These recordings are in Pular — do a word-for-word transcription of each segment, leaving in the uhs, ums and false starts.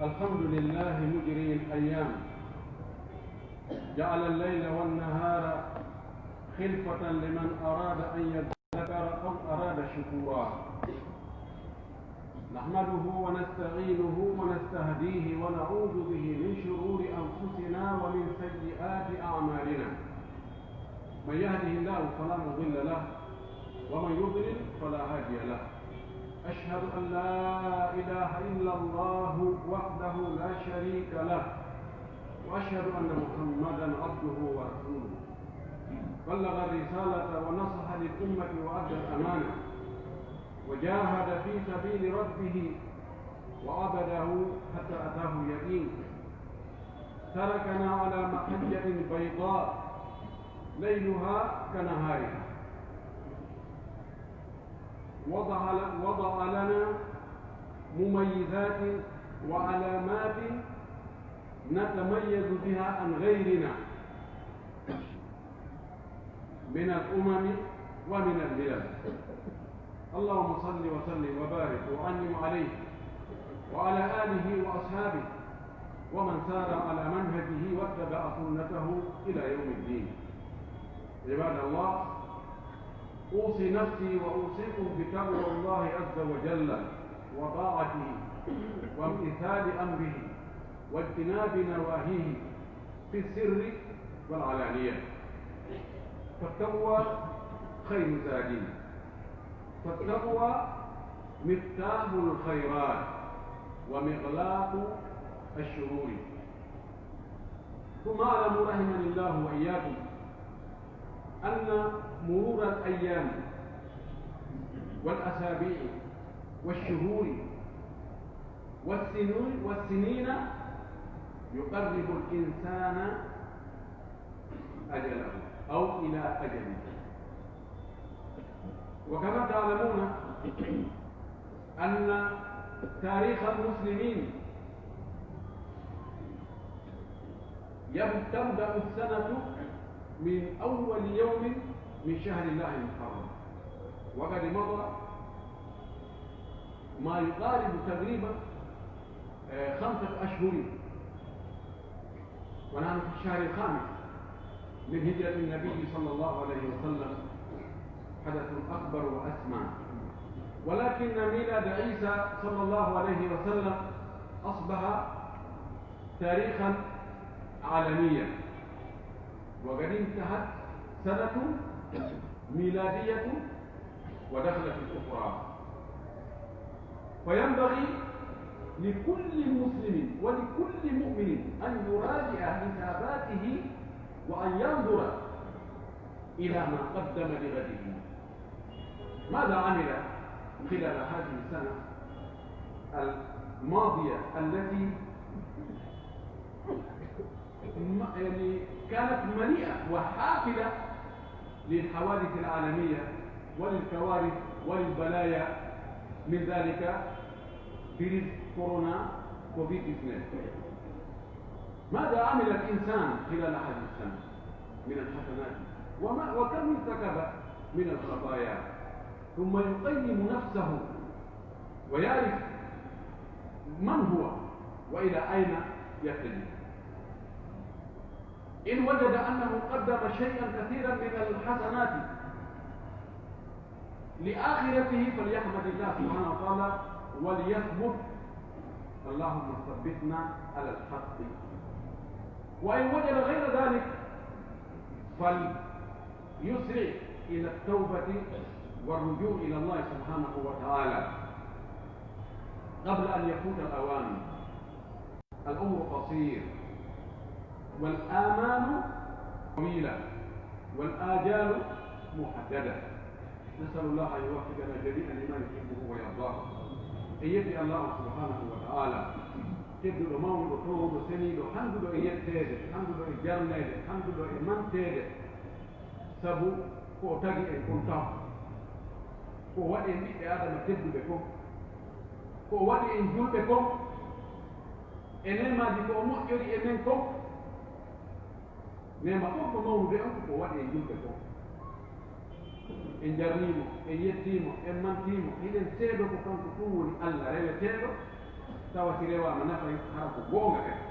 الحمد لله مجري الأيام، جعل الليل والنهار خلفة لمن أراد أن يذكر أو أراد شكورا. نحمده ونستعينه ونستهديه ونعوذ به من شرور أنفسنا ومن سيئات أعمالنا. من يهده الله فلا مضل له، ومن يضلل فلا هادي له. أشهد أن لا إله إلا الله وحده لا شريك له، وأشهد أن محمدا عبده ورسوله. بلغ الرسالة ونصح للأمة وأدى الأمانة، وجاهد في سبيل ربه وعبده حتى أتاه اليقين. تركنا على محجة بيضاء ليلها كنهارها. وضع ل-، وضع لنا مميزات وعلامات نتميز بها عن غيرنا من الأمم ومن الملل. اللهم صل وسلم وبارك وأنعم عليه وعلى آله وأصحابه ومن سار على منهجه واتبع سنته إلى يوم الدين. عباد الله، أوصي نفسي وأوصيكم بتقوى الله عز وجل وطاعته وامتثال أمره واجتناب نواهيه في السر والعلانية. فالتقوى خير زاد، فالتقوى مفتاح الخيرات ومغلاق الشرور. ثم اعلموا رحمني الله وإياكم أن مرور الأيام والأسابيع والشهور والسنون، والسنين يقرب الإنسان أجله أو إلى أجله. وكما تعلمون أن تاريخ المسلمين يب-، تبدأ السنة من أول يوم من شهر الله المحرم، وقد مضى ما يقارب تقريبا، آه، خمسة أشهر، ونحن في الشهر الخامس من هجرة النبي صلى الله عليه وسلم، حدث أكبر وأسمى. ولكن ميلاد عيسى صلى الله عليه وسلم أصبح تاريخا عالميا، وقد انتهت سنة ميلادية ودخلت الأخرى. فينبغي لكل مسلم ولكل مؤمن أن يراجع حساباته وأن ينظر إلى ما قدم لغده. ماذا عمل خلال هذه السنة الماضية التي م-، يعني، كانت مليئة وحافلة للحوادث العالمية وللكوارث وللبلايا، من ذلك فيروس كورونا كوفيد اثنين؟ ماذا عمل الإنسان خلال هذه السنة من الحسنات؟ وما، وكم ارتكب من الخطايا؟ ثم يقيم نفسه ويعرف من هو وإلى أين يتجه. إن وجد أنه قدم شيئا كثيرا من الحسنات لآخرته فليحمد الله سبحانه وتعالى وليثبت، اللهم ثبتنا على الحق. وإن وجد غير ذلك فليسرع إلى التوبة والرجوع إلى الله سبحانه وتعالى قبل أن يفوت الأوان. العمر قصير والآمال طويلة والآجال محددة. نسأل الله أن يوفقنا جميعا لما يحبه ويرضاه. En yetti Allaahu subhaanahu wa ta'aalaa, tedduɗo, mawnuɗo, towruɗo, seniiɗo, hannduɗo e yetteede, hannduɗo e jarneede, hannduɗo e manteede, sabu ko o tagi en kon taw, ko o waɗi en ɓiɓɓe Aadama tedduɓe kon, ko o waɗi en julɓe kon, e neemaaji ko o moƴƴori e men kon. Neema ɓurɗo mawnude on ko ko waɗi e julɓe kon. En jarnii mo, en yettii mo, en mantii mo, hiɗen seedoo ko kanko tun woni Alla reweteeɗo, Tawa si rewaama nafay, hara ko goonga kadi.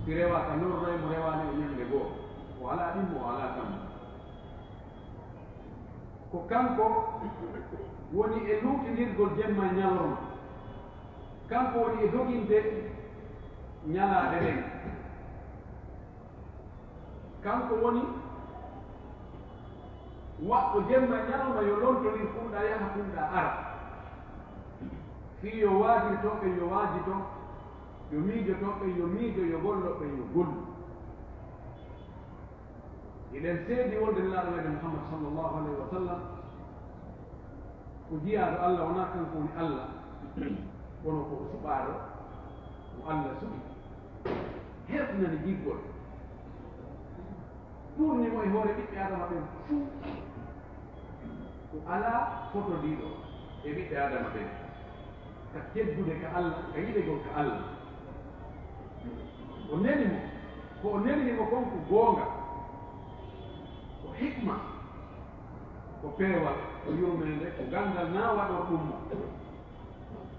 Si rewaaka, lorray mo rewaali e ñannde goo. O alaa ɗimmo, o alaa kammo. Ko kanko woni e luutindirgol jemma e ñalorma. Kanko woni e doginde ñalaaɗe ɗen. Kanko woni waɗɗo jemma e ñalorma yo lontondir, kun ɗaa yaha, kun ɗaa ara. Fii yo waajir toɓɓe, yo waajito, yo miijo toɓɓe, yo miijo, yo gollo ɓe, yo gollu. Hiɗen seedi wonde Nelaaɗo meɗen Muhammad sallallahu alayhi wa sallam ko jiyaaɗo Allah, wonaa kanko woni Allah, kono ko o suɓaaɗo mo Allah suɓi, hertinani giggol, ɓurni mo e hoore ɓiɓɓe Aadama ɓen fuu. O alaa fotodiiɗo e ɓiɓɓe Aadama ɓen ka teddude ka Allah, ka yiɗegol ka Allah. O neli mo, ko o neliri mo kon ko goonga, ko hikma, ko peewal, ko yurmeende, ko ganndal naa waɗor ɗum mo.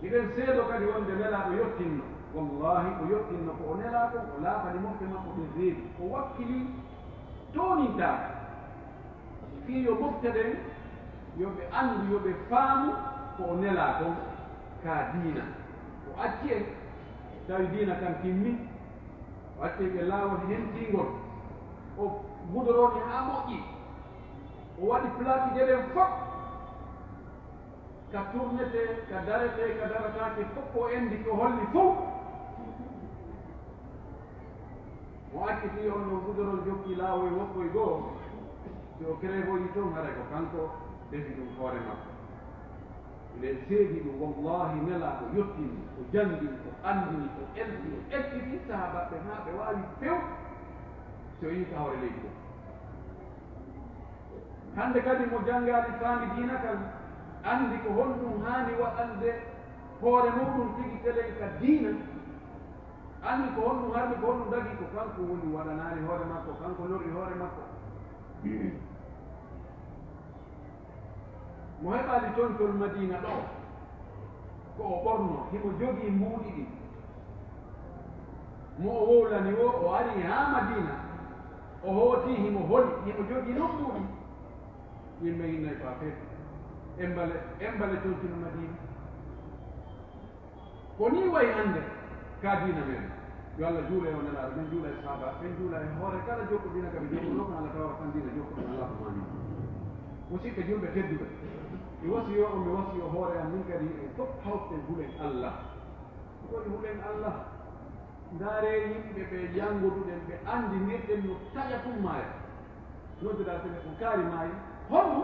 Hiɗen seedo kadi wonde Nelaaɗo yottinno, wallaahi o yottinno ko o nelaa kon, o laafani mofte makko ɗen reedu, o wakkilii toonintaake. Fii yo mofte ɗen, yo ɓe anndu, yo ɓe faamu ko o nelaa kon ka diina. O acci en, tawi diina kan timmi, o acci en e laawol hentingol, o gudoroni haa moƴƴi, o waɗi plaqueje ɗen fof ka tournetee, ka daretee, ka darataake, fof ko enndi, ko holli fof. Mo acciti on ɗon gudorol, jokki laawol woppoy goo, si o crevoyi ton, haray ko kanko defi ɗum hoore makko. Miɗen seedi ɗum, wallaahi, Nelaaɗo yottini, o janngini, o anndini, o elti, o ekkiti sahaabaaɓe haa ɓe waawi few, si o yii ka hoore leydi ɗoo. Hannde kadi mo janngaali faami diina kan, anndi ko honɗum haani waɗande hoore muuɗum tigi telen ka diina, anndi ko honɗum harmi, ko honɗum dagii, ko kanko woni waɗanaali hoore makko, kanko lorri hoore makko. Mo heɓaali tontol Madiina ɗoo, ko o ɓornoo, himo jogii mbuuɗi ɗin. Mo o wowlani woo, o arii haa Madiina, o hootii, himo holi, himo jogii non mbuuɗi. Yimɓe innay ko a feetu. Embale, embale tontino Madiina. Ko nii wayi hannde ka diina men. Yo Allah juulu e o Nelaaɗo, men juula e sahaaba, men juula e hoore kala jokkuɗo diina ka ɓe jokkuɗo, ko Allah tawara kan diina jokkuɗo, Allahumma amin. Musidɓe julɓe tedduɓe, mi wasiyoo on, mi wasiyoo hoore an, min kadi, en fof hawten hulen Allah. Ko woni hulen Allah? Ndaaree yimɓe ɓe janngoduɗen, ɓe anndinirɗen no taƴa tun maaya. Nodduɗaa telefon, kaari maayi. Honno?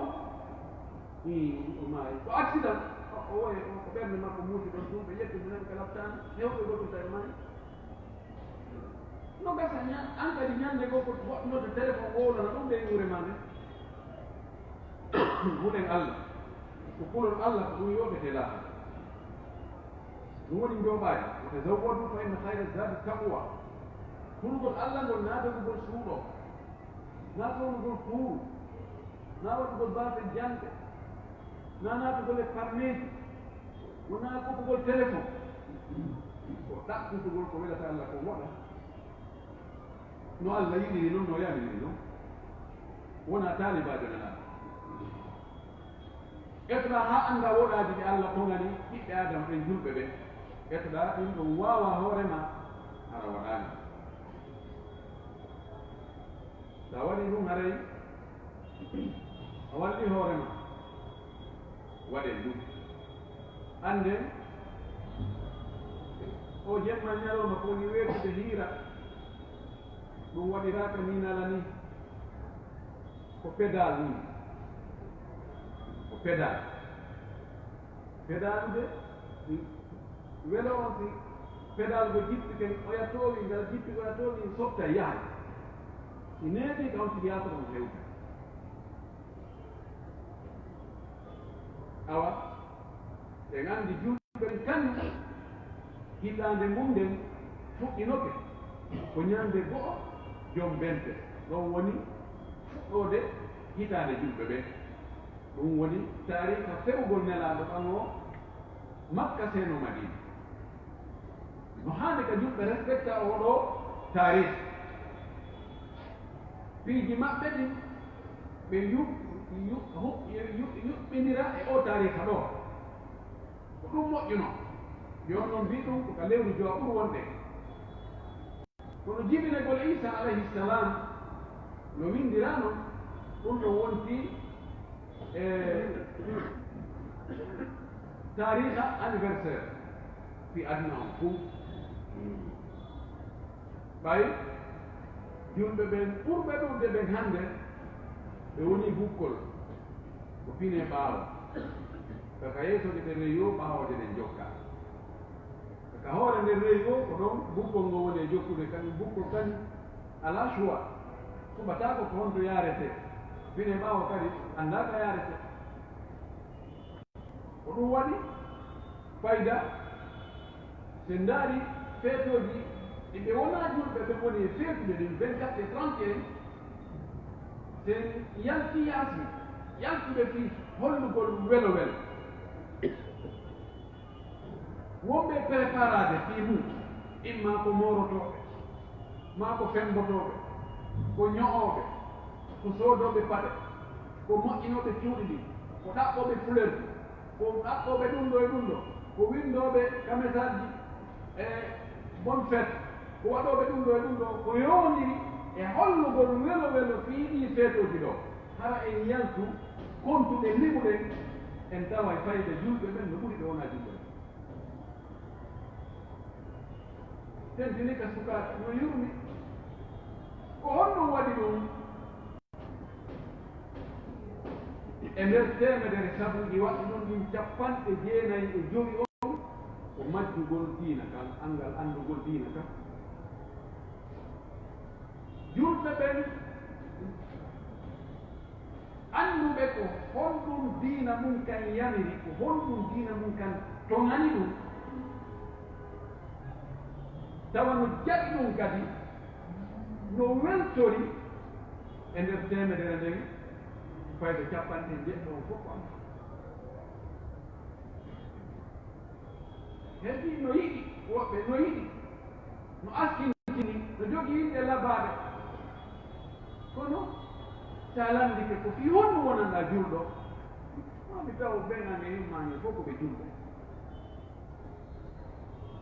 Ii, o maayi. Ko accident? O, o wayi, o, ko ɓernde makko muusi ɗon tun, ɓe ƴetti mo nani ka laptaani. Hewɓe gotum tawi maayi. No gasa ña-, an kadi ñannde goo ko goɗɗo nodda telefon wowlana ɗum ɓe yuure maa nden. Hulen Allah. Ko kulol Allah ko ɗum yoɓete laaɓa. Ɗum woni njooɓaade. Wa tazawwadu fa inna khayra zadi taqwa. Hulugol Allah ngol naa dogugol suuɗo. Naa sownugol kuuru. Naa waɗugol baafe janɗe. Naa naatugol e parmeeji. Wonaa kokkugol telefon. Ko ɗaɓɓitugol ko welata Allah ko moɗa. No Allah yiɗiri non, no yamiriri non. Wonaa taalibaajo Nelaaɗo. Etoɗaa haa anndaa woɗaaji ɗi Allah toŋani ɓiɓɓe Aadama ɓen julɓe ɓen. Etoɗaa ɗin ɗon waawaa hoore maa, hara waɗaali. Si a waɗii ɗum, haray a wallii hoore maa. Waɗen ɗum. Annden, oo jemma ñalawma ko woni weeɓude hiira, ɗum waɗiraaka nii nala nii. Ko pedal nii. Ko pedal. Pedaalude, welo on si pedal go jippike, oya toowi, ngal jippi, oya toowi, softa yaha. Si neeɓi, ka on tigi yaata on hewta. Awa, en anndi julɓe ɓen kañum, hitaande mum nden fuɗɗinoke ko ñande go'o jombente, ɗon woni fuɗɗoode hitaande julɓe ɓen. Ɗum woni taariika fe'ugol Nelaaɗo kan oo Makka seno Madiina. yimɓe respecta oo ɗoo taariikh. Piiji maɓɓe ɗin, ɓe yu-, yu-, hu-, yu-, yuɓɓinira e oo taariikha ɗoo. Ko ɗum moƴƴuno. Yo on non mbii ɗum ko ka lewru jowa ɓuru wonde. Kono jibinagol Iisa alayhi salaam no winndiraano, ɗum no wonti e taariikha anniversaire fii aduna on fow. Ɓay julɓe ɓen ɓurɓe ɗuuɗde ɓen hannde, ɓe wonii bukkol, ko pinee ɓaawo. Ka, ka yeeso ɗe ɓe rewii, ɓaawo ɗe ɗen jokka. Ka hoore nder rewi goo, ko ɗon bukkol ngol woni e jokkude, kañum bukkol kañum alaa choix. Suɓataako ko honto yaaretee. Pinee ɓaawo kadi anndaa ka yaaretee. Ko ɗum waɗi fayda, si en ndaari feetooji ɗi ɓe wonaa julɓe ɓen woni e feetude ɗin vingt-quatre e trente et un, si en yaltii yaasi, yaltude fii hollugol welo welo. Wonɓe e preparaade fii mun, imma ko moorotooɓe, maa ko femmbotooɓe, ko ño'ooɓe, ko soodooɓe paɗe, ko moƴƴinooɓe cuuɗi ɗin, ko ɗaɓɓooɓe fulerji, ko ɗaɓɓooɓe ɗum ɗoo e ɗum ɗoo, ko winndooɓe kametaaji e bonne fête, ko waɗooɓe ɗum ɗoo e ɗum ɗoo, ko yowondiri e hollugol welo welo fii ɗii feetooji ɗoo. Hara en yaltu kontuɗen, limuɗen, en taway fayda julɓe ɓen no ɓuri ɓe wonaa julɓe ɓen. Tentini ka sukaaɓe, no yurmi. Ko honɗum waɗi ɗum? E nder teemedere sabuuji waɗɗi ɗum ɗin, cappanɗe jeenayi e jowi on ko majjugol diina kan, anngal anndugol diina kan. Julɓe ɓen annduɓe ko honɗum diina mun kan yamiri, ko honɗum diina mun kan toŋani ɗum, tawa no jaɓi ɗum kadi, no weltori e nder teemedere nden, fayda cappanɗe jeɗɗo on fof ko anndaa. Heddi no yiɗi, woɓɓe no yiɗi, no askintini, no jogii yimɓe labaaɓe. Kono, si a landike ko fii honɗum wonanɗaa julɗo, maa mi taw ɓen an e yumma an fof ko ɓe julɓe.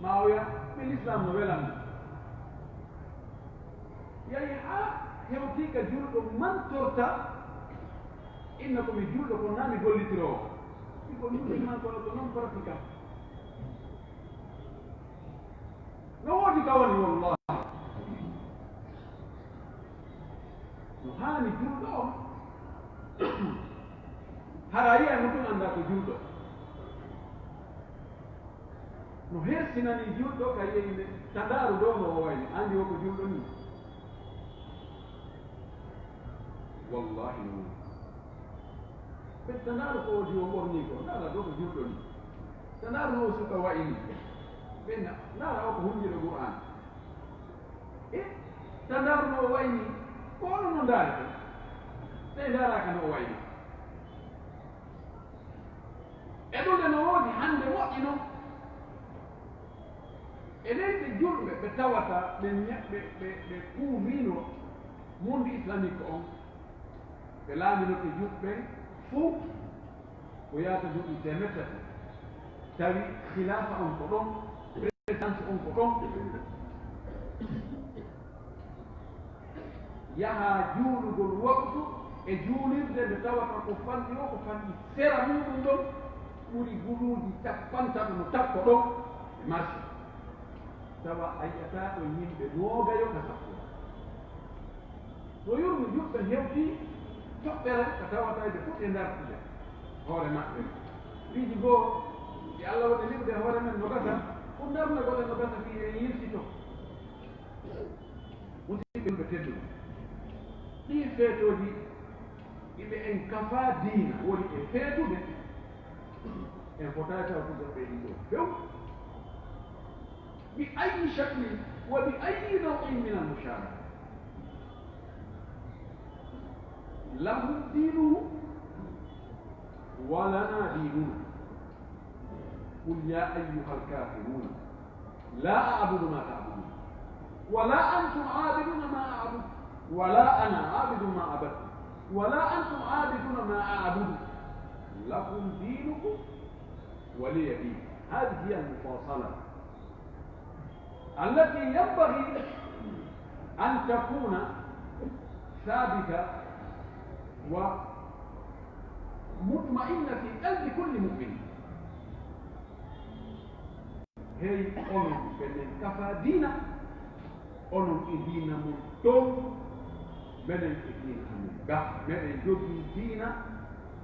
Maa o wi'a, "Min Lislaam no welan mi." Yahi haa hewtii ka julɗo mantorta, inna ko mi julɗo, kono naa mi gollitiroowo. Ɗi ko ɗum iman kono ko non pratiquant. No woodi ka woni, wallahi. No haani julɗo on. Hara yi'a mo tun anndaa ko julɗo. No hersinani julɗo ka yi'a yimɓe tandaaru ɗoo no o wayni. Anndi o ko julɗo ni. Wallahi no woni. Ɓe tandaaru ko o di o ɓorni ko, ndaara ɗoo ko julɗo ni. Tandaaru no o suka wa'i ni. Ɓe na-, ndaara o ko hundiiɗo Qur'aan. E tandaaru no o wa'i ni, ko onon no ndaari ko. Ɓe ndaaraaka no o wa'i ni. E ɗum nde no woodi hannde woɗɗi non. E leyɗe julɓe ɓe tawata ɓe ña-, ɓe, ɓe, ɓe kuufiino monde islamique on, ɓe laaminoto julɓe ɓen fow ko yaata duuɓi teemeɗɗe tati. Tawi khilaafa on ko ɗon, présidence on ko ɗon. Yaha juulugol waqtu e juulirde nde tawata ko fanɗi o, ko fanɗi sera muuɗum ɗon, ɓuri guluuji cappantato no tappo ɗon e marché. Tawa a yi'ataa ɗon yimɓe noogayo ka sappo. No yurmi julɓe hewtii toɓɓere ka tawata ɓe fof e ndartude hoore maɓɓe. Piiji goo ɗi Alla waɗi liɓude hoore men no gasa, ko ndarnagol en no gasa fii en yiltito. Musidɓe ɓe tedduɓe, ɗii feetooji ɗi ɓe en kafaa diina woni e feetude, en fotaay tawa ko goɗɗe ɗiɗo few. بأي شكل وبأي نوع من المشاركة. لهم دينهم ولنا ديننا. قل يا أيها الكافرون لا أعبد ما تعبدون، ولا أنتم عابدون ما أعبد، ولا أنا عابد ما عبدتم، ولا أنتم عابدون ما أعبد، لكم دينكم ولي دين. هذه هي المفاصلة التي ينبغي أن تكون ثابتة ومطمئنة في قلب كل مؤمن. Hey, onon ɓe men kafa diina, onon e diina mon ton, menen e diina amen ga. Meɗen jogii diina,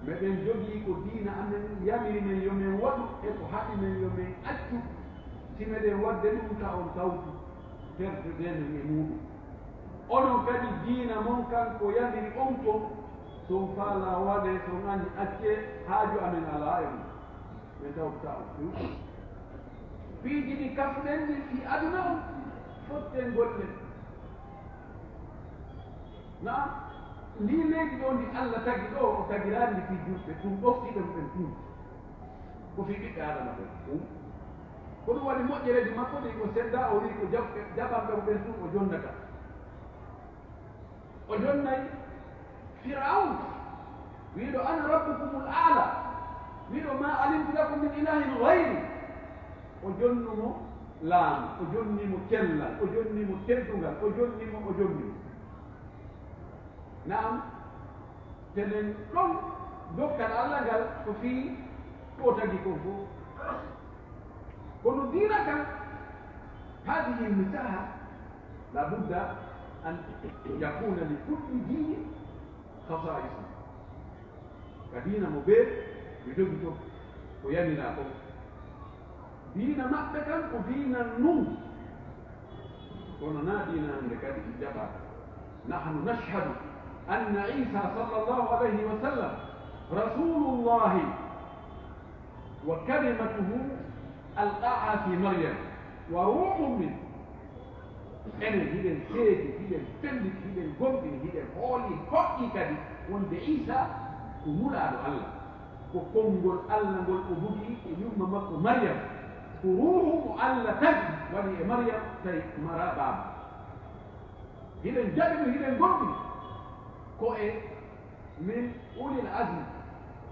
meɗen jogii ko diina amen yamiri men yo men waɗu, e ko haɗi men yo men accu. Si meɗen waɗde ɗum, ta on tawtu, tertedee men e muuɗum. Onon kadi, diina mon kan ko yamiri on kon, so on faalaa waɗee, so on ani accee, haaju amen alaa e mum. Men tawta on few. Piiji ɗi kafuɗen ɗin fii aduna on, fotten golle. Na ndii leydi ɗoo ndi Alla tagi ɗoo, o tagiraani ndi fii julɓe, ɗum ɗofti ɓen ɓen tun. Ko fii ɓiɓɓe Aadama ɓen tun. Ko ɗum waɗi moƴƴereeji makko ɗin, o sedda, o wi'i ko jaɓ-, jaɓanɓe mo ɓen tun o jonnata. O jonnay Firawun, wi'uɗo, "Ana rabbukumul a'la." Wi'uɗo, "Ma alimtu lakum min ilahin ghayri." O jonnu mo laamu, o jonni mo cellal, o jonni mo teddungal, o jonni mo, o jonni mo. Naam, tenen ɗon dokkal Alla ngal ko fii ko tagi kon fof. Kono diina kan, هذه المساحة لا بد أن يكون لكل دين خصائصه. Ka diina mo ɓe, ɓe jogitoo ko yamiraa kon. Diina maɓɓe kan ko diina nun. Kono naa diina hannde kadi ɗi jaɓaa. نحن نشهد أن عيسى صلى الله عليه وسلم رسول الله وكلمته ألقاها في مريم وروح منه. Enen hiɗen seedi, hiɗen felliti, hiɗen gomɗini, hiɗen hoolii, hoɗɗii kadi wonde Iisaa ko Nulaaɗo Alla, ko konngol Alla ngol o bugi e yumma makko Maryam, ko ruuhu mo Alla tagi waɗi e Maryam, tawi maraa baaba. Hiɗen jaɓi ɗum, hiɗen gomɗini ko e min ulil azmi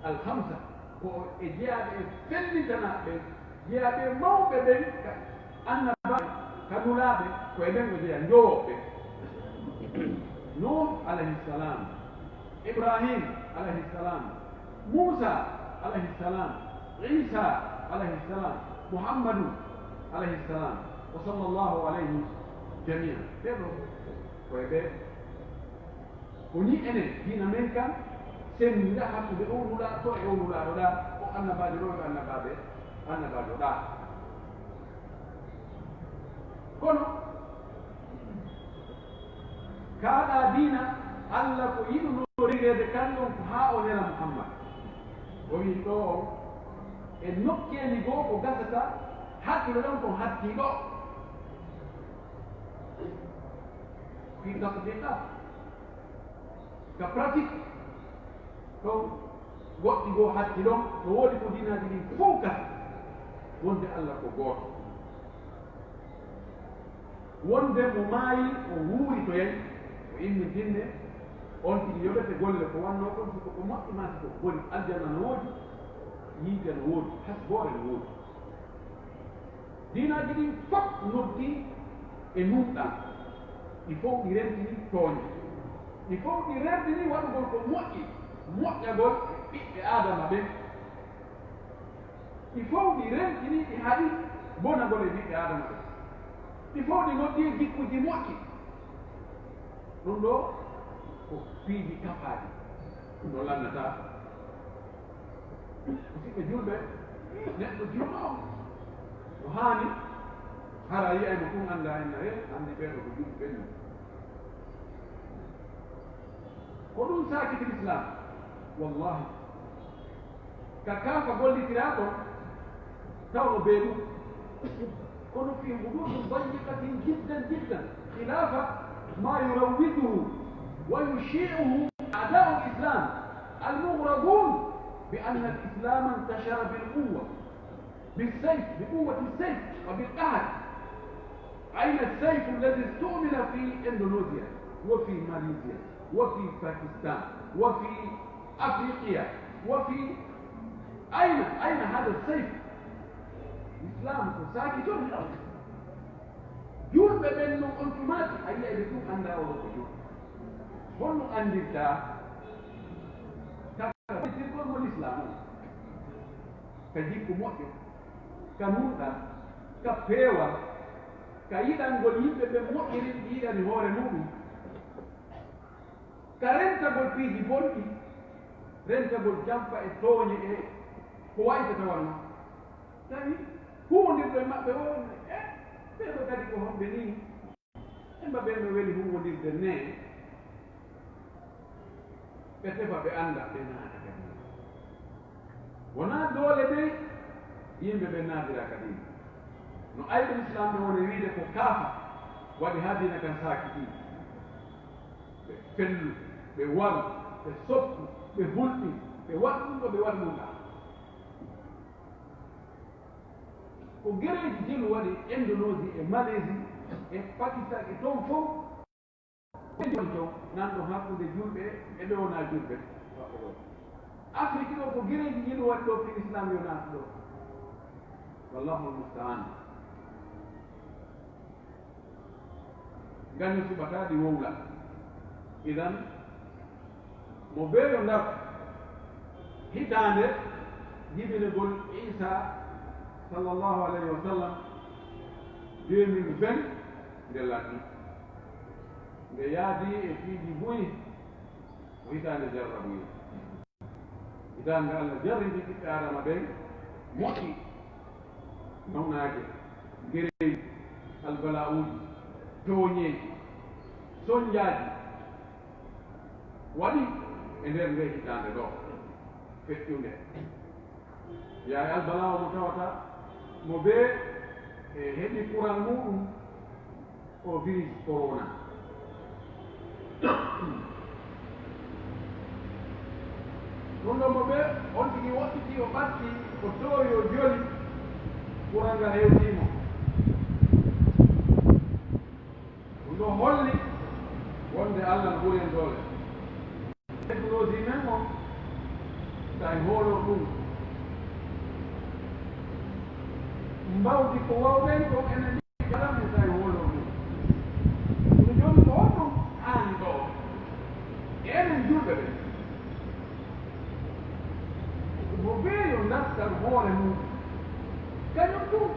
al khamsa, ko e jeyaaɓe e fellintanaaɓe ɓen, jeyaaɓe e mawɓe ɓen, ka annabaaɓe, ka nulaaɓe, ko e ɓen o jeyaa, njowooɓe. Nuh alayhi salam, Ibrahim alayhi salam, Musa alayhi salam, Isa alayhi salam, Muhammadu alayhi salam, wa sallallahu alayhim jami'an. Ɓee ɗoo ko e ɓe. Ko nii enen, diina men kan, sennira hakkunde oo nulaaɗo ɗoo e oo nulaaɗo ɗaa, oo annabaajo ɗoo e oo annabaaɓe, annabaajo ɗaa. Kono, kaa ɗaa diina, Alla ko yiɗunoo riireede kan ɗon ko haa o nela Muhammad. O wi'i ɗoo on, e nokkeeli goo ko gasata, hakkilo ɗon kon hattii ɗoo. Fii tatbiqaat. Ka pratique, ɗon goɗɗi goo hatti ɗon, no woodi ko diinaaji ɗin fow kasi, wonde Alla ko gooto. Wonde mo maayi, o wuuri to yari, o immidinne, on tigi yoɓete golle ko wannoo kon, si ko ko moƴƴi maa si ko ko boni, aljanna no woodi, yiite no woodi, hasboore no woodi. Diinaaji ɗin fof noddi e nunɗal. Ɗi fof ɗi rentini tooñe. Ɗi fof ɗi rentini waɗugol ko moƴƴi, moƴƴagol ɓiɓɓe Aadama ɓen. Ɗi fof ɗi rentini, ɗi haɗi bonagol e ɓiɓɓe Aadama ɓen. Ɗi fof ɗi noddi e jikkuuji moƴƴi. Ɗum ɗoo ko piiji kafaaɗi. Ɗum ɗoo lannataa. Musidɓe julɓe, neɗɗo julɗo on no haani hara yi'ay mo tun annda en, he, anndi ɓee ɗoo ko julɓe ɓen non. Ko ɗum saakiti Lislaam, wallahi. Ka kaafa gollitiraa kon, taw no bee ɗum. Kono في حدود ضيقة جدا جدا خلاف ما يروجه ويشيعه أعداء الإسلام المغرضون بأن الإسلام انتشر بالقوة، بالسيف، بقوة السيف وبالقهر. أين السيف الذي استعمل في إندونيسيا وفي ماليزيا وفي باكستان وفي أفريقيا وفي، أين، أين هذا السيف؟ Islaam ko saakitol. Julɓe ɓen non on tumaati, a yi'ay ɓe tun anndaa oo ɗoo ko julɗo. Honno anndirtaa ka tirgol mo Lislaam on? Ka jikku moƴƴo, ka nunɗal, ka peewal, ka yiɗangol yimɓe ɓen moƴƴiri ɗi yiɗani hoore mu'un, ka rentagol piiji bonɗi, rentagol jamfa e tooɲe e ko wa'i ko tawanno. Tawi huuwondirɗo e maɓɓe woo, e ɓee ɗoo kadi ko honɓe nii? Emba ɓen no weli huuwondirde nee, ɓe tefa ɓe annda, ɓe naata kadi. Wonaa doole dey yimɓe ɓen naatira kadi. No ayɓe Lislaam ɓen woni wiide ko kaafa waɗi haa diina kan saakitii. Ɓe fellu, ɓe waru, ɓe soppu, ɓe hulɓi, ɓe waɗu ɗun ɗoo, ɓe waɗu ɗun ɗaa. Ko gereeji jelu waɗi Indonesie e Malaisie e Pakistan e ton fow. Ɓe joni ton nan ɗon hakkunde julɓe e ɓe wonaa julɓe. Afrik ɗoo ko gereeji jelu waɗi ɗoo fii Islaam yo naatu ɗoo. Wallahul musta'an. Ngañu suɓataa ɗi wowla. Idan, mo bee yo ngar hitaande jibinegol Iisaa, sallallahu alayhi wa sallam, deux mille vingt, nde lanni. Nde yaadii e piiji buy, ko hitaande jarrabuye. Hitaande Alla jarribi ɓiɓɓe Aadama ɓen, moƴƴi, nawnaaje, gereeji, albala'uuji, tooɲeeji, sonjaaji, waɗi e nder ndee hitaande ɗoo feƴƴunde. Yaay albala'u mo tawata mo bee e heɓi kuran mu'un, o virus corona. Ɗun ɗoo mo ɓe on tigi woɗɗiti, o ɓatti, o toowi, o joli, kuran ngal hewtii mo. Ɗun ɗoo holli wonde Alla no ɓuri en doole. Technologie men on, tawi hoolor ɗun. Mbawdi ko wawɗen kon enen kala men tawi hoolor ɗun. Kono jooni ko honɗun haani ɗoo? E enen julɓe ɓen. Mo bee yo dartan hoore mun. Kañun tun.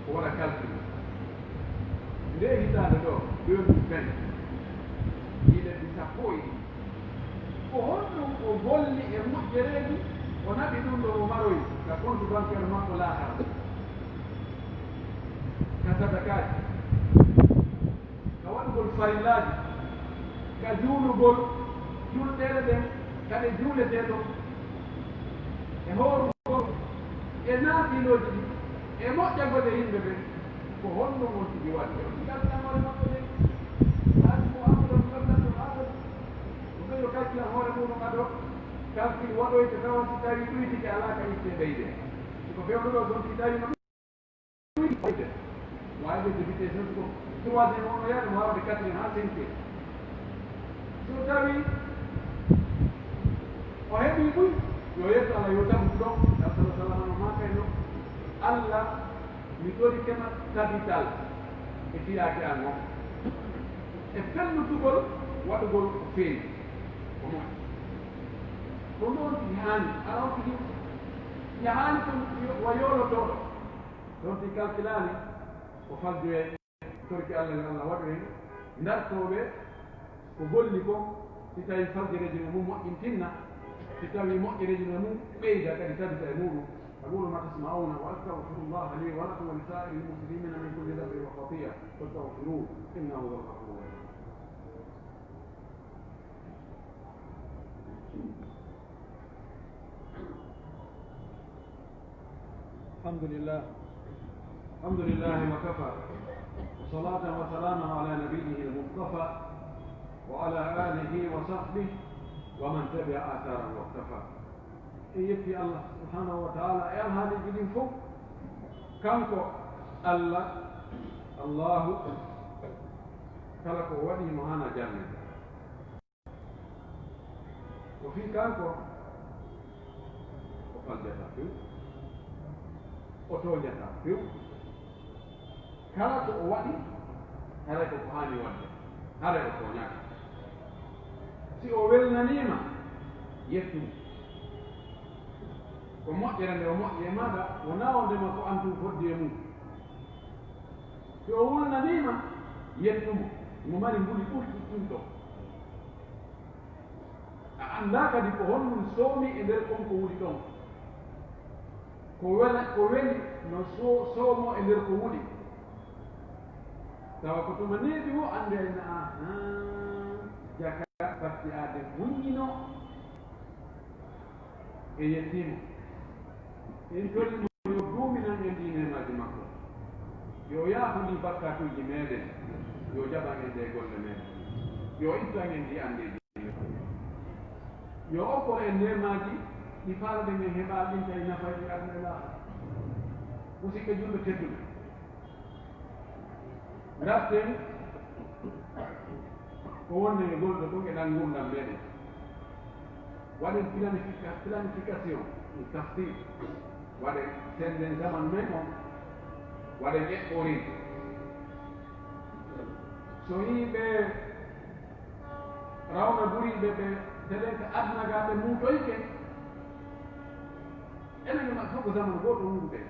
O waɗa calcul. Ndee hitaande ɗoo, deux mille vingt, ɗii lebbi sappo e ɗiɗi, ko honɗun o golli e moƴƴereeji, o naɓi ɗun ɗoo o maroyi ka compte bancaire makko laakhara, ka sadakaaji, ka waɗugol farillaaji, ka juulugol julɗeele ɗen, ka ɗe juuletee ɗon, e hoorugol, e naafilooji ɗin, e moƴƴagol e yimɓe ɓen? Ko honno on tigi waɗi? On tigi alɗan hoore makko de. Haati ko amuɗon ɗon ɗan ɗon aɗon. Ko ɓe yo kalkilan hoore muɗum ado. Kalkil waɗoyte tawa si tawi ɗuytike alaa ka itte ɓeyde. Si ko fewndo ɗo son si tawi no ɗuytike. Waawi ɓe débuté son ko troisième on o yaade mo waawde quatrième haa cinquième. So tawi o heɓii ɗum, yo yetto Allah, yo tagu ɗon. Ngal sala salama no maaka e no Allah, mi torike ma tabital e fiyaake an on, e fellutugol waɗugol ko feewi, ko moƴƴi. Ko noon tigi haani, alaa on tigi yahaani ko wa yoolotooɗo. Ɗon tigi kalkilaani ko faljoyay. Torki Allah yo Allah waɗu en dartooɓe ko golli kon, si tawi fajjireeji no mum moƴƴintinna, si tawi moƴƴereeji no mum ɓeyda kadi tabita e muɗum. أقول ما تسمعون وأستغفر الله لي ولكم ولسائر المسلمين من كل ذنب وخطيئة فاستغفروه إنه هو الغفور الرحيم. الحمد لله. الحمد لله وكفى. وصلاة وسلاما على نبيه المصطفى وعلى آله وصحبه ومن تبع آثاره واقتفى. En yetti Allah subhanahu wa ta'ala e alhaaliiji ɗin fof. Kanko Allah Allaahu, kala ko o waɗi himo haana jarnede. Ko fii kanko, o faljataa few, o tooñataa few. Kala ko o waɗi, haray ko ko haani waɗde, haray o tooñaaka. Si o welnanii ma, yettu mo. Ko moƴƴere nde o moƴƴi e maaɗa, wonaa wondema ko an tun fodde e mun. Si o wulnanii ma, yettu mo. Himo mari nguli ɓurki ɗun ɗon. A anndaa kadi ko honɗun soomi e nder kon ko wuli ɗon. Ko wela, ko weli no so-, soomoo e nder ko wuli. Tawa ko tuma neeɓi woo, anndee na, ahan, jaka batti aaden muññinoo. En yettii mo. En torii mo yo duuminan en ɗii neemaaji makko. Yo yaafo ɗii bakkaatuuji meeɗen. Yo jaɓan en ɗee golle meeɗen. Yo ittan en ɗii anndeeji meeɗen. Yo okkor en neemaaji ɗi faalaɗen en heɓaaɗi ɗin tawi nafay ɗi aduna e laakhira. Musidɓe julɓe tedduɓe, ngarten ko wonde e golɗo ɗum e ɗan ngurndan meɗen. Waɗen planifica-, planification, e tafsir. Waɗen senden zaman men on. Waɗen eɓɓorin. So yimɓe rawna guriiɓe ɓe, telen ka aduna ga ɓe muutoyke, enen e maɓɓe fof ko zaman gooto wonduɓe.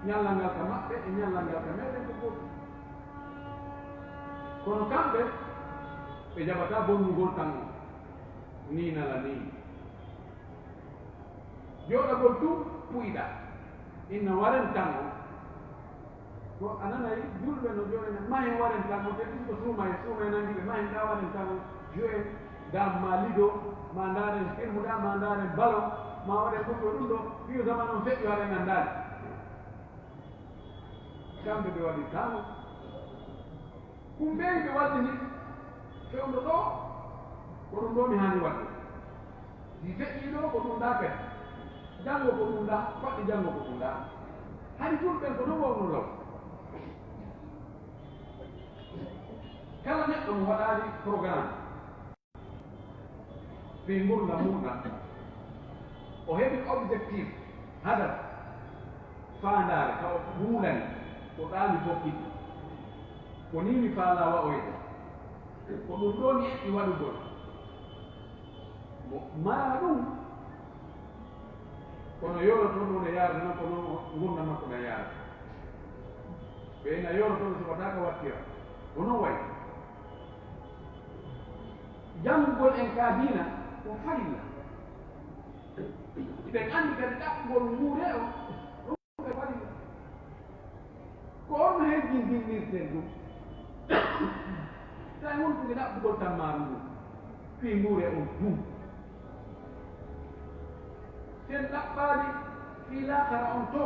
Ñallal ngal ka maɓɓe e ñallal ngal ka meɗen ko gootum. Kono kamɓe, ɓe jaɓataa bonnugol tan on. Nii nala nii. Jooɗagol tun puuyɗaa. Inna waren tan on. Ko a nanay julɓe no jooɗene, mahen waren tan on. Ɓe ɗum ko suumaye, suumaye nangi ɓe, mahen ka waren tan on. Jouen, dam ma lido, ma ndaaren film ɗa, ma ndaaren ballon, ma waɗen ɗum ɗo, ɗum ɗo, wi'o zaman on feƴƴi, waɗen anndaali. Kamɓe ɓe waɗi tano. Kumbeeji ɓe wallini fewndo ɗo, ko ɗum ɗo mi haani waɗde. Si feƴƴi ɗo, ko ɗum ɗa kadi. Janngo ko ɗum ɗa, faɗɗi janngo ko ɗum ɗa. Hari julɓe ko ɗum wonno law. Kala neɗɗo mo waɗaali programme, fii ngurndan mun ɗan. O heɓi objectif, hadaf, faandaare, ka o huulani, ko ɗaani fokkiti. Ko nii mi faalaa wa'oyde. Ko ɗum ɗoo mi eɓɓi waɗugol. Mo mara ɗum, kono yoroto ɗum no yaarata non, kono ngurndan makko ɗan yaarata. Ɓe ina yoroto ɗum, so wata ka wattira. Ko non wayi. Janngugol en ka diina ko farilla. Hiɗen anndi kadi ɗaɓɓugol nguuree on, ɗum ko farilla. Ko on no hejjintinirten ɗum. Tawi wontude ɗaɓɓugol tammaaru ndu fii nguuree on tun. Sen ɗaɓɓaali fii laakara on to,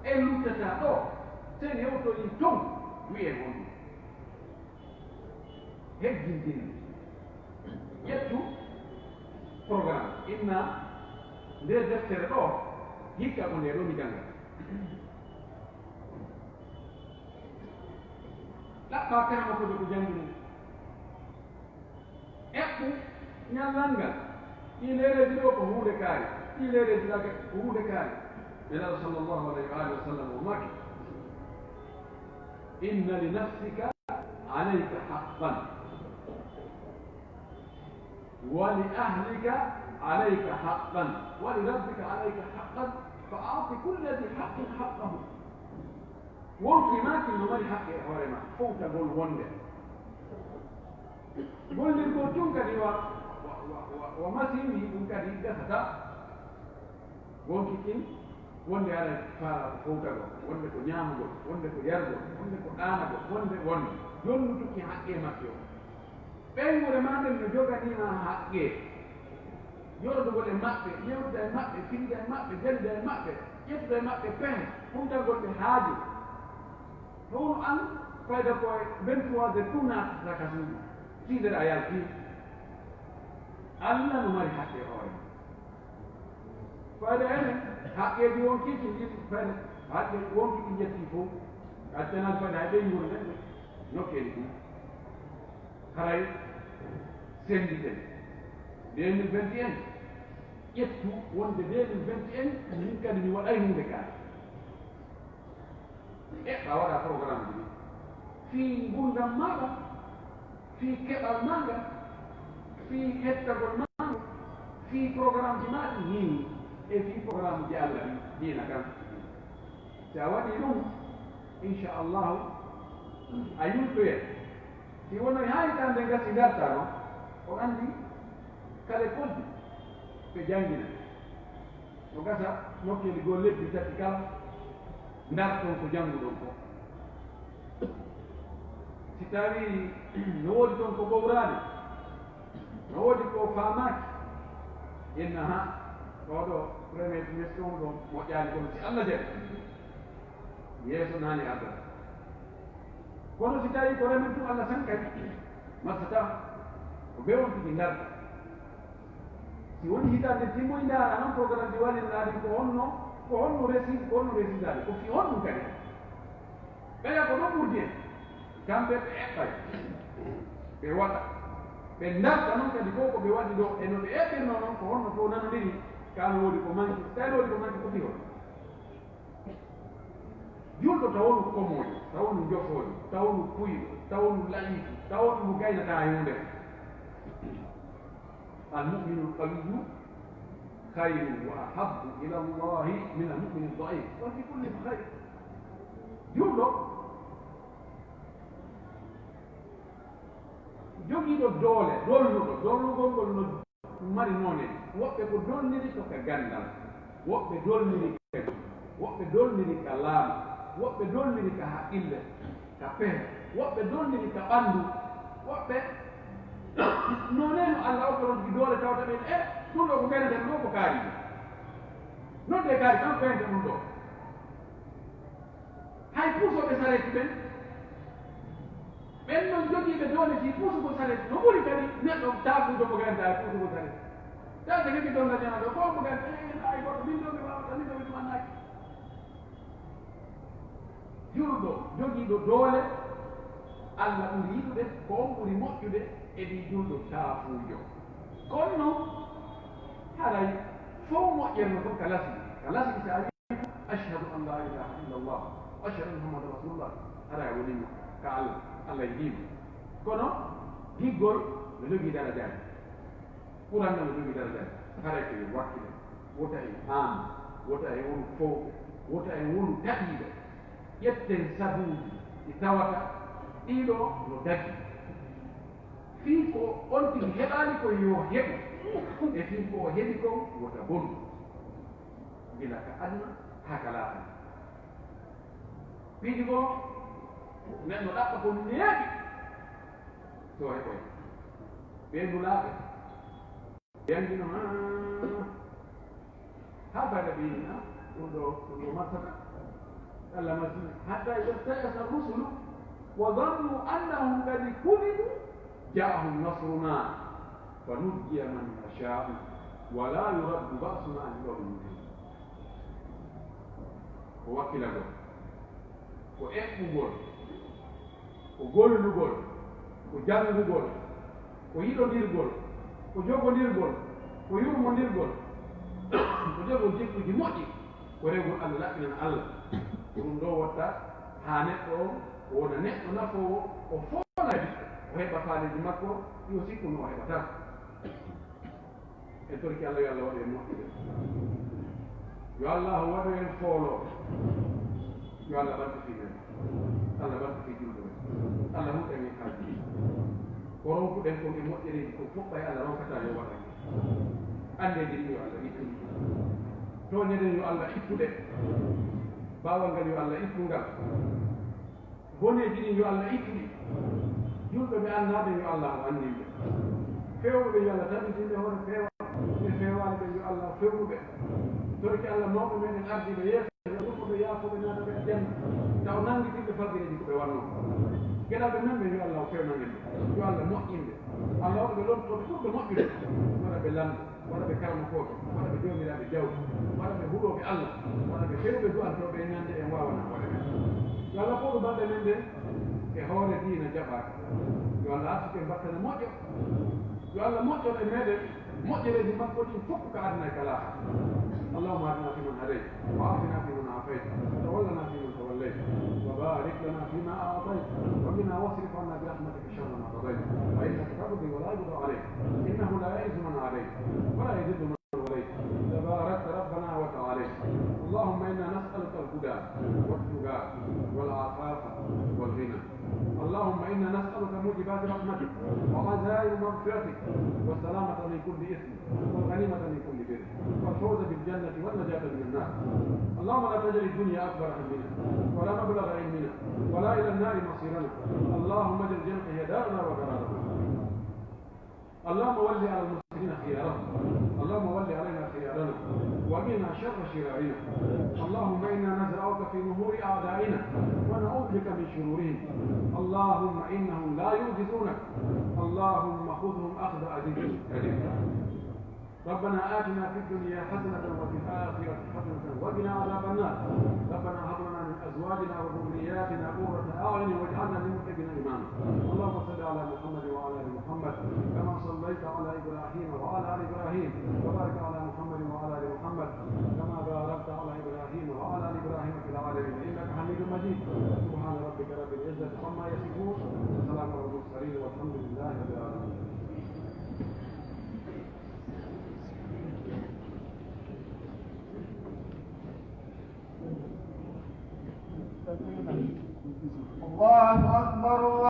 en luttataa ɗo, sen hewtorii ton, wi'en on ɗum. Hejjintin. Ƴettu programme. Inna nde deftere ɗo, hikka ko nde ɗo mi jannga. Ɗaɓɓaa karamokoojo ko janngini. Eɓɓu ñallal ngal. Ɗii leereeji ɗoo ko huunde kaari. Ɗii leereeji ɗaa ko huunde kaari. Nelaaɗo sallallahu alayhi wa alihi wa sallam o maaki, "Inna li nafsika alayka haqqan, wa li ahlika alayka haqqan, wa li rabbika alayka haqqan, fa a'ti kulli dhi haqqin haqqahu." Wonkii maa kin no mari haqqe e hoore maa, fowtagol wonde. Gollirgol tun kadi wa, wa, wa, wa, wa masiihi ɗum kadi gasataa. Wonkii kin, wonde aɗa faalaa ko fowtagol, wonde ko ñaamugol, wonde ko yarugol, wonde ko ɗaanagol, wonde, wonde. Jonnutuki haqqe makki o. Ɓeynguure maa nden no joganii ma haqqe. Yordugol e maɓɓe, yewtuda e maɓɓe, fillida e maɓɓe, jannida e maɓɓe, ƴettuda e maɓɓe pehe, huntagol ɓe haaju. Hono an, fayda ko e vingt-trois heures tun naatata ka suudu, sii nder a yaltii. Alla no mari haqqe e hoore ma. Fayda enen, haqqeeji wonkii ɗin, fayda haqqe wonkii ɗin ƴettii fow. Accanal fade hay ɓeynguure nden nokkeeli ɗum. Haray sennditen. Deux mille vingt et un, ƴettu wonde deux mille vingt et un, min kadi mi waɗay huunde kaa. Eɓɓa waɗa programme ji ɗi. Fii ngurndan maaɗa, fii keɓal maa ngal, fii hettagol maa ngol, fii programme ji maa ɗin nii, e fii programme ji Alla ɗin, diina kan. Si a waɗii ɗum, inchallahu, a yiltoyay. Si wonoy haa hitaande nde gasi ngartaa non, on anndi kala koldi ɓe janngina. No gasa nokkeeli goo lebbi tati kala, ndarton ko jannguɗon ko. Si tawii no woodi ton ko ɓowraade, no woodi ko faamaaki, inna ha, oo ɗoo premier trimestre on ɗon moƴƴaali kono si Alla jaɓi, yeeso naani ardata. Kono si tawii ko remen tun Alla sankay, massata ko ɓe on tigi ndarta. Si woni hitaande timmoy ndaara non programme ɗi waɗirɗaa ɗin ko honno, ko honno resi-, ko honno residaade, ko fii honɗum kadi? Ɓeya ko ɗon ɓurdi en. Kamɓe ɓe eɓɓay. Ɓe waɗa. Ɓe ndarta non kadi ko ko ɓe waɗi ɗoo, e no ɓe eɓɓirnoo non, ko honno fow nanondiri, ka no woodi ko manki, tawi no woodi ko manki ko fii honno? Julɗo taw wonu komoojo, taw wonu njofoojo, taw wonu puyɗo, taw wonu la'iifu, taw wonu mo gaynataa e huunde. Al-mu'minu al-qawiyyu khayrun wa ahabbu ila Allahi min al-mu'mini ad-da'if. Wa fi kulli khayr. Julɗo jogiiɗo doole, dolnuɗo, dolnugol ngol no mari noone. Woɓɓe ko dolniri to ka ganndal, woɓɓe dolniri ka, woɓɓe dolniri ka laamu, woɓɓe dolniri ka haqqille, ka pehe, woɓɓe dolniri ka ɓanndu, woɓɓe noone no Alla okki on doole tawata ɓen, e, ɗum ɗoo ko gaynaten ɗoo ko kaari. Non de kaari, kan ko gaynaten ɗum ɗoo. Hay puusooɓe sareeti ɓen, ɓen non jogiiɓe doole fii puusugol sareeti, no ɓuri kadi neɗɗo taafuujo mo gaynataa e puusugol sareeti. Tawa so heɓii ɗon dañana ɗo, ko mo gaynataa, e, ay goɗɗo, min ɗoo mi waawata, min ɗoo mi ɗumannaaki. Julɗo jogiiɗo doole, Alla ɓuri yiɗude, ko on ɓuri moƴƴude e ɗii julɗo taafuujo. Kono non, haray fow moƴƴere no ton ka lasli. Ka lasli, si a Ashhadu an laa ilaaha illa Allah, wa ashhadu anna Muhammadan rasulullah. Haray a woniima ka Alla, Alla yiɗiima. Kono giggol no jogii darajaaji. Quran no jogii darajaaji. Haray ko yo wakkile, wota en aan, wota en wonu fowɓe, wota en wonu taƴiiɓe. Ƴetten sabuuji ɗi tawata ɗii ɗoo no dagii. Fii ko on tigi heɓaali kon yo heɓu, e fii ko o heɓi kon wota bonu. Gila ka aduna haa ka laakhira. Piiji goo, neɗɗo ɗaɓɓa ko neeɓi, so o heɓoy. Ɓee nulaaɓe, ɓe anndi no, haa, haa fayda ɓe yinna, ɗum ɗoo, ɗum ɗoo marsata. Allah masini. Hatta idha stay'asa ar-rusulu wa dhannu annahum qad kuzibu ja'ahum nasruna fanujjiya man nasha'u wa la yuraddu ba'suna 'anil qawmil mujrimin. Ko wakkilagol, ko eɓɓugol, ko gollugol, ko janngugol, ko yiɗondirgol, ko jogondirgol, ko yurmondirgol, ko jogol jikkuuji moƴƴi, ko rewgol Allah, laɓɓinana Allah. Ko ɗum ɗoo watta haa neɗɗo on, o wona neɗɗo nafoowo, o foolay, o heɓa faaleeji makko, ɗi o sikkuno o heɓataa. En torike Allah, yo Allah waɗu en moƴƴuɓe. Yo Allah waɗu en foolooɓe. Yo Allah ɓantitii men. Allah ɓantitii julɓe men. Allah huɗen en hajji. Ko ronkuɗen kon e moƴƴereeji kon fof, ɓay Allah ronkataa yo waɗan en. Anneeji ɗin yo Allah ittu ɗi. Tooñe ɗen yo Allah ittu ɗe. Baawal ngal yo Allah ittu ngal. Boneeji ɗin yo Allah ittu ɗi. Julɓe ɓe annaaɓe yo Allah o annin ɓe. Feewɓe ɓe yo Allah tabitin ɓe hoore feewal. Ɓe feewaali ɓe yo Allah fewnu ɓe. Torki Allah mawɓe meɗen ardiiɓe yeeso, yo yurmo ɓe, yaafo ɓe, naata ɓe aljanna. Taw nanngitin ɓe faggireeji ko ɓe wannoo. Geɗalɓe men ɓe yo Allah o fewnanen ɓe. Yo Allah moƴƴin ɓe. Allah waɗa ɓe lontooɓe ɓurɓe moƴƴude. Waɗa ɓe lanɗo, waɗa ɓe karamokooɓe, waɗa ɓe joomiraaɓe jawdi, waɗa ɓe hulooɓe Allah, waɗa ɓe fewɓe du'antooɓe e ñande en waawana hoore men. Allah fawdu balɗe men ɗen e hoore diina jaɓaaka. Yo Allah arsuku en battane moƴƴo. Yo Allah moƴƴan e meɗen moƴƴereeji makko ɗin fof ka aduna e ka laakhira. اللهم اهدنا فيمن هديت، وعافنا فيمن عافيت، وتولنا فيمن توليت، وبارك لنا فيما أعطيت، وقنا واصرف عنا برحمتك شر ما قضيت، فإنك تقضي ولا يقضى عليك، إنه لا يعز من عاديت، ولا يذل من واليت، تباركت ربنا وتعاليت. اللهم إنا نسألك الهدى والتقى والعفاف والغنى. اللهم إنا نسألك موجبات رحمتك وعزائم مغفرتك والسلامة من كل إثم والغنيمة من كل بر والفوز بالجنة والنجاة من النار. اللهم لا تجعل الدنيا أكبر همنا ولا مبلغ علمنا ولا إلى النار مصيرنا. اللهم اجعل الجنة هي دارنا وقرارنا. اللهم ول على المسلمين خيارهم. اللهم ول علينا خيارنا وقنا شر شرارنا. اللهم إنا نزرعك في نحور أعدائنا ونعوذ بك من شرورهم. اللهم إنهم لا يعجزونك. اللهم خذهم أخذ عزيز مقتدر. ربنا آتنا في الدنيا حسنة وفي الآخرة حسنة وقنا عذاب النار. ربنا هب لنا من أزواجنا وذرياتنا قرة أعين واجعلنا للمتقين إماما. اللهم صل على محمد وعلى آل محمد كما صليت على إبراهيم وعلى آل إبراهيم، وبارك على محمد وعلى آل محمد كما باركت على إبراهيم وعلى آل إبراهيم في العالمين إنك حميد مجيد. سبحان ربك رب العزة عما يصفون، وسلام على المرسلين والحمد لله رب العالمين.